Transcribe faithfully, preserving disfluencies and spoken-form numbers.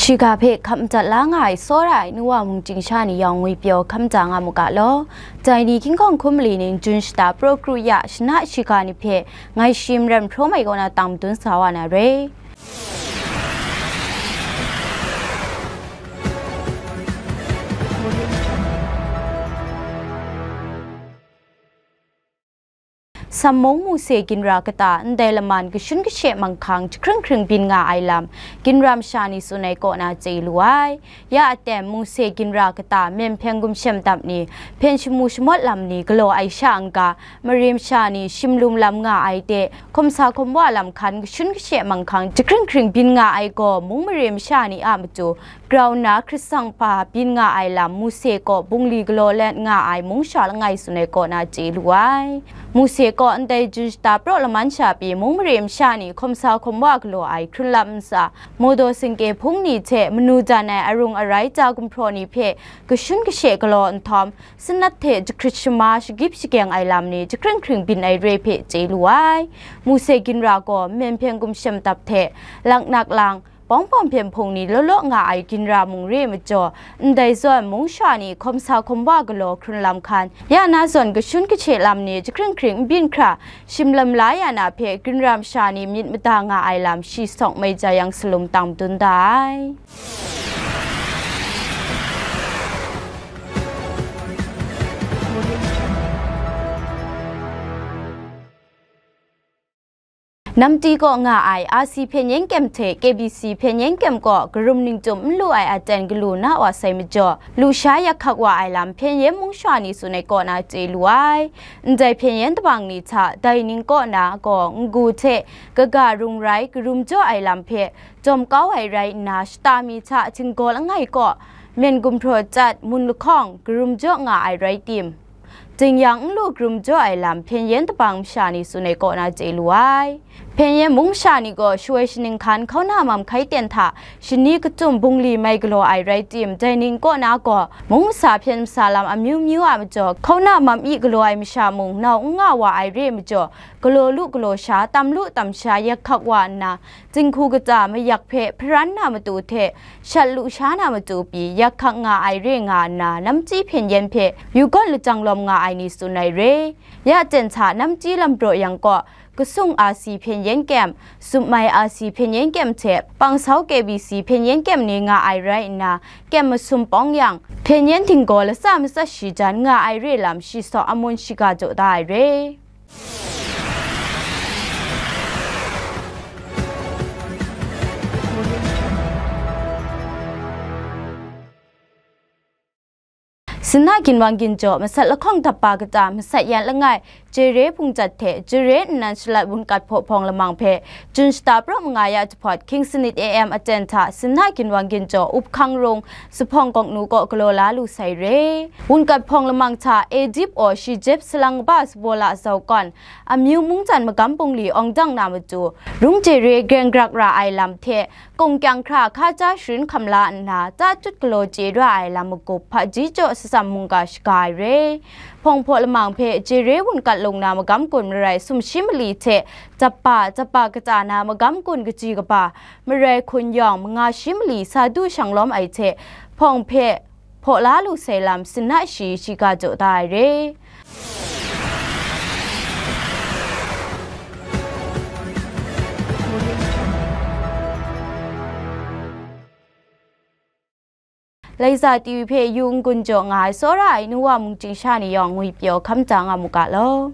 Shiga hpe hkap madat la nga ai tsawra ai nu wa mung chyingsha ni yawng ngwipyaw hkap maja nga mu ga law. Dai ni hkying hkawng hkum mali ning Jun shata praw kru ya shana shiga ni hpe ngai shi Maren Hpraw Mai kaw na tang madun sa wa na re. Sammung Mose ginra kata ndai laman kashun kashe manghkang jahkring hkring byin nga ai lam ginra masha ni tsun ai kaw na chye lu ai. Ya aten Mose ginra kata myen hpyen gumshem dap ni, hpyen shamu shamawt lam ni galaw ai sha n-ga, mare masha ni shim lum lam nga ai de, hkawm sa hkawm wa lam hkan kashun kashe manghkang jahkring hkring byin nga ai gaw, mung mare masha ni a matu grau nna hkrit tsang hpa byin nga ai lam Mose kaw bungli galaw let nga ai mung sha langai tsun ai kaw na chye lu ai. Mose kaw ndai Jun shata praw laman sha pyi mung mare masha ni hkawm sa hkawm wa galaw ai hkrun lam ntsa, mawdaw singkye hpung ni hte manu jan ai arung arai ja gumhpraw ni hpe kashun kashe galaw nhtawm, sanat hte jahkrit shama shagyip shagyeng ai lam ni jahkring hkring byin ai re hpe chye lu ai. Mose ginra gaw myen hpyen gumshem dap hte laknak lang, bawng bawng hpyen hpung ni law law nga ai ginra mung re majaw, ndai zawn mung sha ni hkawm sa hkawm wa galaw hkrun lam hkan, ya na zawn kashun kashe lam ni jahkring hkring n byin hkra, shim lam la ya na hpe ginra masha ni myit mada nga ai lam shi sawng mai ja yang salum tang madun da ai. Namti kaw nga ai R C hpyen yen kyem hte K B C hpyen yen kyem kaw karum ningtum n lu ai aten galu na wa sai majaw, lusha yak hkak wa ai lam hpyen yen mung sha ni tsun ai kaw na chye lu ai. Ndai hpyen yen dabang ni hta dai ning kaw na gaw n-gu hte kaga rung rai karum jaw ai lam hpe jawm kau ai rai nna, shata mi hta htinggaw langai kaw, myen gumhpraw chyat, mun lahkawng, karum jaw nga ai rai tim, jing yang n lu karum jaw ai lam hpyen yen dabang masha ni tsun ai kaw na chye lu ai. Hpyen yen mung masha ni gaw shawoi shaning hkan hkauna mam hkai ten hta shani kachyum bungli mai galaw ai rai tim, dai ning kaw na gaw, mung masa hpyen masa lam amyu myu a majaw, hkauna mam i galaw ai masha mung nau n nga wa ai re majaw, galaw lu galaw sha, tam lu tam sha, yak hkak wa nna, jinghku kata mayak hpe hparan na matu hte shat lu sha na matu pyi yak hkak nga ai re nga nna, namchyi hpyen yen hpe yu gawn lajang lawm nga ai ni tsun ai re. Ya ten hta namchyi lam braw yang kaw, kasung R C hpyen yen kyem, sumai R C hpyen yen kyem hte pangsau K B C hpyen yen kyem ni nga ai rai nna, kyem masum pawng yang, hpyen yen htinggaw latsa matsat shi jan nga ai re lam shi saw amun shiga jaw da ai re. Sinna ginwang ginjaw masat lahkawng dap pa kata masat yan langai, Jere Bungcat hte Jere nnan shalat wunkat hpaw hpawng lamang hpe Jun shata praw manga ya jahpawt hkying sanit A M aten hta Sinna ginwang ginjaw Up Hkang Rung Zuphpawng Gawknu kaw galaw la lu sai re. Wunkat hpawng lamang hta Edip aw shi jep salang kaba sabaw la zau kawn, amyu mungjan magam bungli awng dang na matu, rung jere greng grak ra ai lam hte, kung kyang hkra hka ja sharin hkam la nna, ta tut galaw chye ra ai lam magup hpaji jaw satsam mungga shaga ai re. Hpawng hpaw lamang hpe jere wunkat lung na magam gun marai sumshi mali hte japa, japa kata na magam gun kaji kaba, marai hkun yawng manga shi mali sa du shang lawm ai hte, hpawng hpe hpaw la lu sai lam sinna shi shiga jaw da ai re. Laiza T V hpe yu n-gun jaw nga ai tsawra ai nu wa mung chyingsha ni yawng ngwipyaw hkam da nga mu ga law.